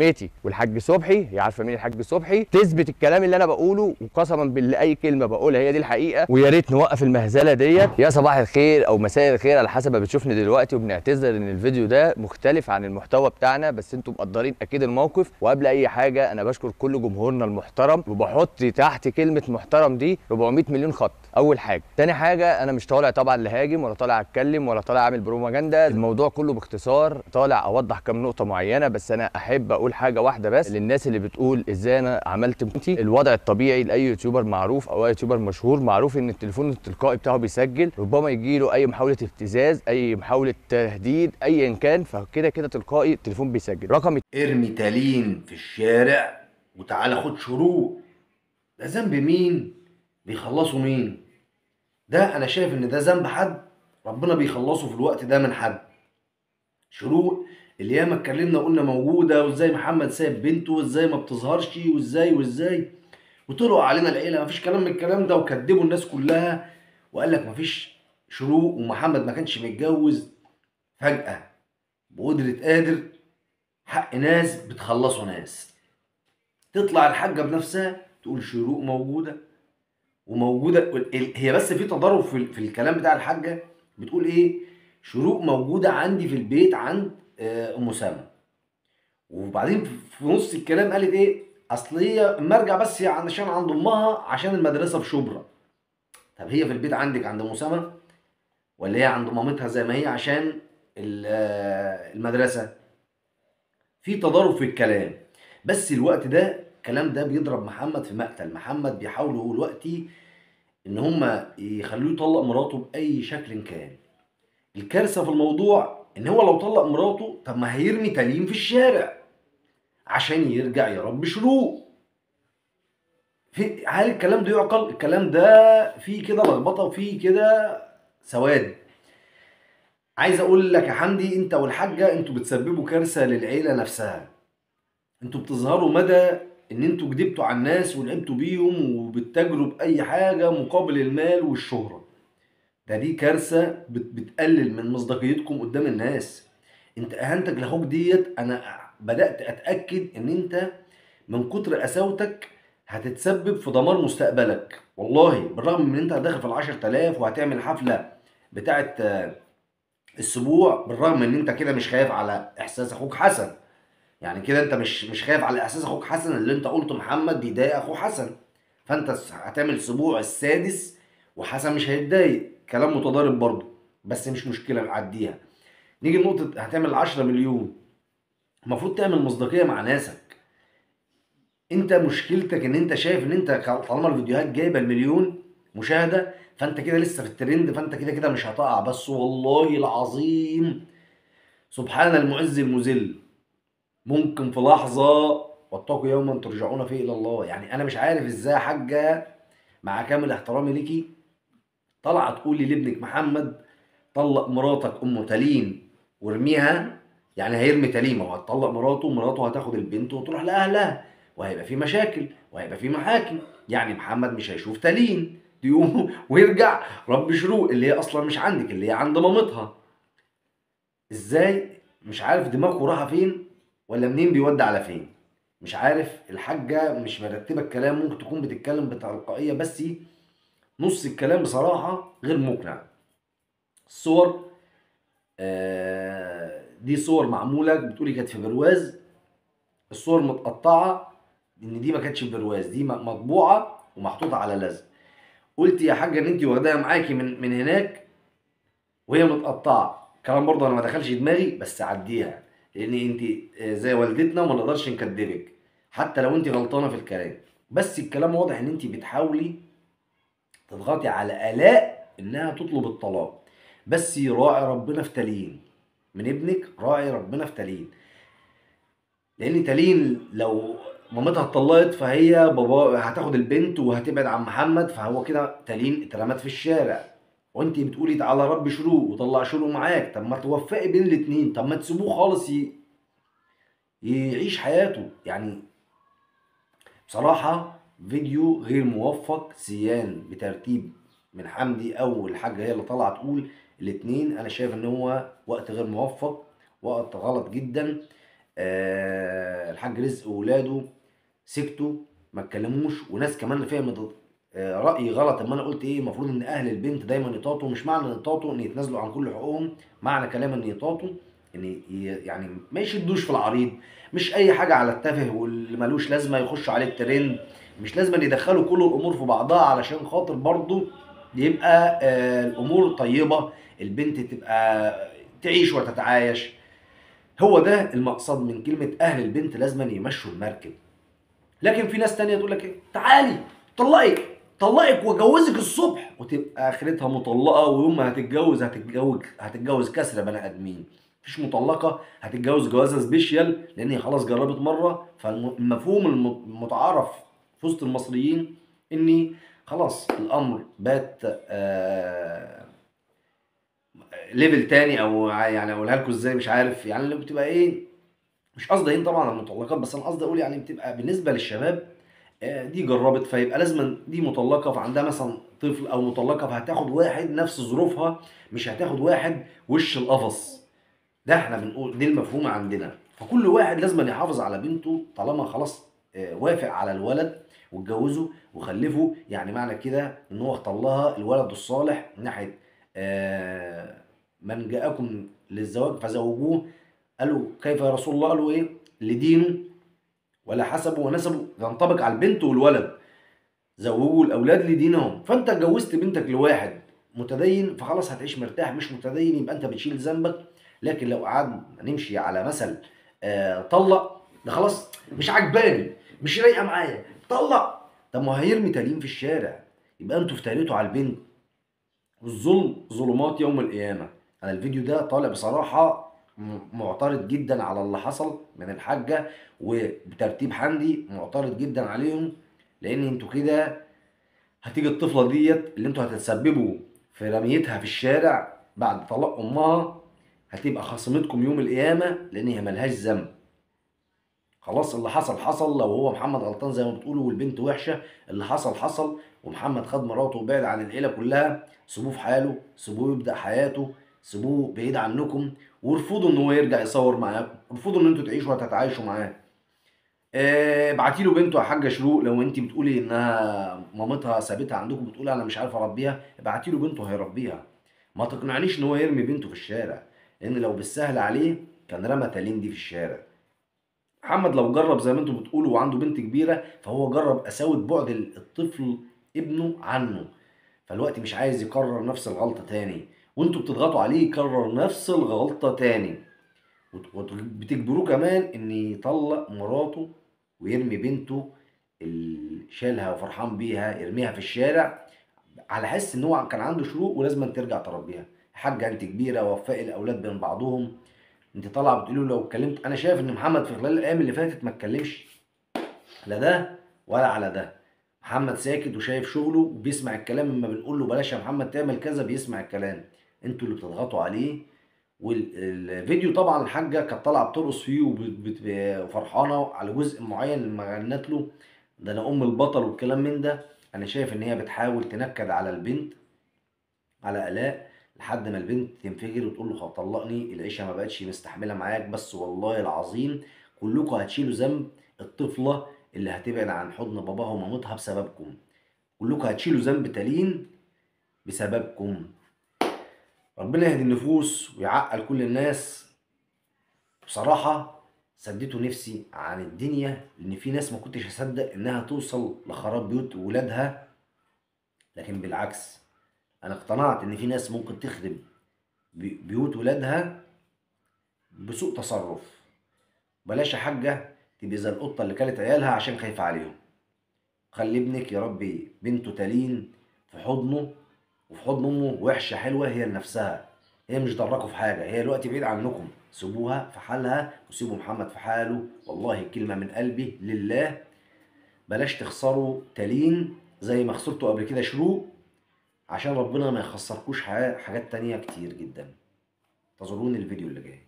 عمتي والحاج صبحي، هي عارفه مين الحاج صبحي، تثبت الكلام اللي انا بقوله، وقسما بالله اي كلمة بقولها هي دي الحقيقة. ويا ريت نوقف المهزلة ديت. يا صباح الخير او مساء الخير على حسب ما بتشوفني دلوقتي، وبنعتذر ان الفيديو ده مختلف عن المحتوى بتاعنا، بس انتم مقدرين اكيد الموقف. وقبل اي حاجة انا بشكر كل جمهورنا المحترم، وبحط تحت كلمة محترم دي 400 مليون خط. اول حاجة. تاني حاجة، انا مش طالع طبعا لهاجم ولا طالع اتكلم ولا طالع اعمل بروباجندا، الموضوع كله باختصار طالع اوضح كام نقطة معينة. بس انا احب اقول حاجة واحدة بس للناس اللي بتقول ازاي انا عملت الوضع الطبيعي لاي YouTuber معروف او اي YouTuber مشهور، معروف ان التليفون التلقائي بتاعه بيسجل، ربما يجي له اي محاولة ابتزاز، اي محاولة تهديد، ايا كان، فكده كده تلقائي التليفون بيسجل. رقم ارمي تالين في الشارع وتعالى خد شروق، ده ذنب مين؟ بيخلصوا مين؟ ده انا شايف ان ده ذنب حد ربنا بيخلصه في الوقت ده من حد. شروق اللي ياما اتكلمنا وقلنا موجودة، وازاي محمد سايب بنته، وازاي ما بتظهرش، وازاي وازاي، وطلعوا علينا العيلة مفيش كلام من الكلام ده، وكدبوا الناس كلها وقال لك مفيش شروق ومحمد ما كانش متجوز. فجأة بقدرة قادر حق ناس بتخلصوا ناس، تطلع الحاجة بنفسها تقول شروق موجودة وموجودة. هي بس في تضارب في الكلام بتاع الحاجة، بتقول ايه؟ شروق موجودة عندي في البيت عند ام سامة، وبعدين في نص الكلام قالت ايه؟ اصل هي اما ارجع بس عشان عند امها عشان المدرسة في شبرا. طب هي في البيت عندك عند ام سامة ولا هي عند مامتها زي ما هي عشان المدرسة؟ في تضارب في الكلام. بس الوقت ده الكلام ده بيضرب محمد في مقتل. محمد بيحاولوا دلوقتي ان هما يخلوه يطلق مراته باي شكل كان. الكارثة في الموضوع ان هو لو طلق مراته، طب ما هيرمي تالين في الشارع عشان يرجع يربي شروق. هل الكلام ده يعقل؟ الكلام ده فيه كده لخبطة وفيه كده سواد. عايز اقول لك يا حمدي، انت والحاجة انتوا بتسببوا كارثة للعيلة نفسها. انتوا بتظهروا مدى ان انتوا كدبتوا على الناس ولعبتوا بيهم وبتتاجروا باي حاجة مقابل المال والشهرة. ده دي كارثة بتقلل من مصداقيتكم قدام الناس. انت اهانتك لاخوك ديت انا بدات اتاكد ان انت من كتر قساوتك هتتسبب في دمار مستقبلك والله. بالرغم من ان انت داخل في ال 10,000 وهتعمل حفلة بتاعه السبوع، بالرغم ان انت كده مش خايف على احساس اخوك حسن، يعني كده انت مش خايف على احساس اخوك حسن اللي انت قلته محمد بيضايق اخوه حسن، فانت هتعمل السبوع السادس وحسن مش هيتضايق. كلام متضارب برضه، بس مش مشكلة نعديها. نيجي لنقطة هتعمل 10 مليون، المفروض تعمل مصداقية مع ناسك. انت مشكلتك ان انت شايف ان انت طالما الفيديوهات جايبه المليون مشاهده فانت كده لسه في الترند، فانت كده كده مش هتقع. بس والله العظيم سبحان المعز المذل، ممكن في لحظة، واتقوا يوما ترجعون فيه الى الله. يعني انا مش عارف ازاي حاجة مع كامل احترامي ليكي طالعه تقولي لابنك محمد طلق مراتك ام تالين وارميها. يعني هيرمي تالين، ما هو هتطلق مراته، مراته هتاخد البنت وتروح لاهلها، وهيبقى في مشاكل وهيبقى في محاكم. يعني محمد مش هيشوف تالين يقوم ويرجع رب شروق اللي هي اصلا مش عندك، اللي هي عند مامتها. ازاي؟ مش عارف دماغه رايحة فين ولا منين بيودي على فين، مش عارف. الحاجة مش مرتبه الكلام، ممكن تكون بتتكلم بتلقائيه، بس نص الكلام بصراحة غير مقنع. الصور دي صور معمولة بتقولي كانت في برواز، الصور متقطعه، ان دي ما كانتش في برواز، دي مطبوعة ومحطوطه على لزق. قلت يا حاجة ان انت واخداها معاكي من هناك وهي متقطعه. كلام برضه انا ما دخلش دماغي، بس عديها لان انت زي والدتنا وما نقدرش نكدبك حتى لو انت غلطانة في الكلام. بس الكلام واضح ان انت بتحاولي تضغطي على الاء انها تطلب الطلاق. بس راعي ربنا في تالين من ابنك، راعي ربنا في تالين، لان تالين لو مامتها اتطلقت فهي بابا هتاخد البنت وهتبعد عن محمد، فهو كده تالين اترمت في الشارع. وانت بتقولي تعالى ربي شروق وطلع شروق معاك، طب ما توفقي بين الاتنين، طب ما تسيبوه خالص يعيش حياته. يعني بصراحة فيديو غير موفق، سيان بترتيب من حمدي او الحاجة هي اللي طالعة تقول الاتنين. انا شايف ان هو وقت غير موفق، وقت غلط جدا. الحاج رزق وولاده سكتوا ما اتكلموش، وناس كمان فهمت رأيي غلط. اما انا قلت ايه، المفروض ان اهل البنت دايما يطاطوا. مش معنى ان يطاطوا ان يتنازلوا عن كل حقوقهم، معنى كلام ان يطاطوا ان يعني ما يشدوش في العريض، مش اي حاجة على التافه واللي ملوش لازمه يخشوا عليه الترند، مش لازم ان يدخلوا كل الامور في بعضها علشان خاطر برضو يبقى الامور طيبة، البنت تبقى تعيش وتتعايش. هو ده المقصد من كلمة اهل البنت لازم يمشوا المركب. لكن في ناس تانية تقول لك ايه، تعالي طلقك طلقك وجوزك الصبح، وتبقى اخرتها مطلقه، ويوم ما هتتجوز هتتجوز كسره بني ادمين. مفيش مطلقه هتتجوز جوازه special، لان هي خلاص جربت مرة. فالمفهوم المتعارف في وسط المصريين ان خلاص الامر بات level تاني، او يعني اقولها لكم ازاي مش عارف، يعني اللي بتبقى ايه، مش قصدي ايه طبعا المطلقات، بس انا قصدي اقول يعني بتبقى بالنسبة للشباب دي جربت، فيبقى لازم دي مطلقه فعندها مثلا طفل، او مطلقه فهتاخد واحد نفس ظروفها، مش هتاخد واحد وش القفص. ده احنا بنقول دي المفهومه عندنا. فكل واحد لازم يحافظ على بنته طالما خلاص وافق على الولد واتجوزه وخلفه، يعني معنى كده ان هو اختار لها الولد الصالح من ناحية من جاءكم للزواج فزوجوه. قالوا كيف يا رسول الله؟ قالوا ايه؟ لدينه ولا حسبه ونسبه. ينطبق على البنت والولد، زوجوا الاولاد لدينهم. فانت اتجوزت بنتك لواحد متدين فخلاص هتعيش مرتاح، مش متدين يبقى انت بتشيل ذنبك. لكن لو قعدنا نمشي على مثل طلق، ده خلاص مش عجباني مش رايقة معايا طلق، طب ما هيرمي تالين في الشارع، يبقى انتوا افتريتوا على البنت. والظلم ظلمات يوم القيامة. انا الفيديو ده طالع بصراحة معترض جدا على اللي حصل من الحاجة وبترتيب حمدي، معترض جدا عليهم، لان انتوا كده هتيجي الطفلة ديت اللي انتوا هتتسببوا في رميتها في الشارع بعد طلاق امها، هتبقى خصمتكم يوم القيامة، لان هي ملهاش ذنب. خلاص اللي حصل حصل، لو هو محمد غلطان زي ما بتقولوا والبنت وحشة، اللي حصل حصل، ومحمد خد مراته وبعد عن العيلة كلها. سيبوه في حاله، سيبوه يبدا حياته، سيبوه بعيد عنكم، وارفضوا ان هو يرجع يصور معاكم، ارفضوا ان انتوا تعيشوا وتتعايشوا معاه. ابعتي له بنته يا حاجة شروق، لو انت بتقولي انها مامتها سابتها عندكم بتقولي انا مش عارفه اربيها، ابعتي له بنته هيربيها. ما تقنعنيش ان هو يرمي بنته في الشارع، لان لو بالسهل عليه كان رمى تالين دي في الشارع. محمد لو جرب زي ما انتم بتقولوا وعنده بنت كبيرة، فهو جرب قساوه بعد الطفل ابنه عنه، فالوقت مش عايز يكرر نفس الغلطة تاني، وانتوا بتضغطوا عليه يكرر نفس الغلطة تاني، وبتجبروه كمان ان يطلق مراته ويرمي بنته اللي شالها وفرحان بيها يرميها في الشارع، على حس ان هو كان عنده شروق ولازم ترجع تربيها. حاجة انت كبيرة، وفقي الاولاد بين بعضهم. انت طالعه بتقولي لو اتكلمت، انا شايف ان محمد في خلال الايام اللي فاتت ما اتكلمش لا ده ولا على ده. محمد ساكت وشايف شغله وبيسمع الكلام، لما بنقول له بلاش يا محمد تعمل كذا بيسمع الكلام، انتوا اللي بتضغطوا عليه. والفيديو طبعا الحاجة كانت طالعه بترقص فيه وفرحانه على جزء معين لما غنت له ده انا ام البطل والكلام من ده. انا شايف ان هي بتحاول تنكد على البنت على الاء لحد ما البنت تنفجر وتقول له طلقني، العيشة ما بقتش مستحمله معاك. بس والله العظيم كلكم هتشيلوا ذنب الطفلة اللي هتبعد عن حضن باباها ومامتها بسببكم، كلكم هتشيلوا ذنب تالين بسببكم. ربنا يهدي النفوس ويعقل كل الناس. بصراحة سديتوا نفسي عن الدنيا، لان في ناس ما كنتش هصدق انها توصل لخراب بيوت ولادها، لكن بالعكس انا اقتنعت ان في ناس ممكن تخرب بيوت ولادها بسوء تصرف. بلاش يا حاجة تبقي زي القطة اللي كلت عيالها عشان خايفة عليهم. خلي ابنك يا ربي بنته تالين في حضنه وفي حضن امه، وحشة حلوة هي لنفسها، هي مش ضركوا في حاجة، هي دلوقتي بعيد عنكم، سيبوها في حالها وسيبوا محمد في حاله. والله كلمة من قلبي لله، بلاش تخسروا تالين زي ما خسرتوا قبل كده شروق، عشان ربنا ما يخسركوش حاجات تانية كتير جدا. انتظروني الفيديو اللي جاي.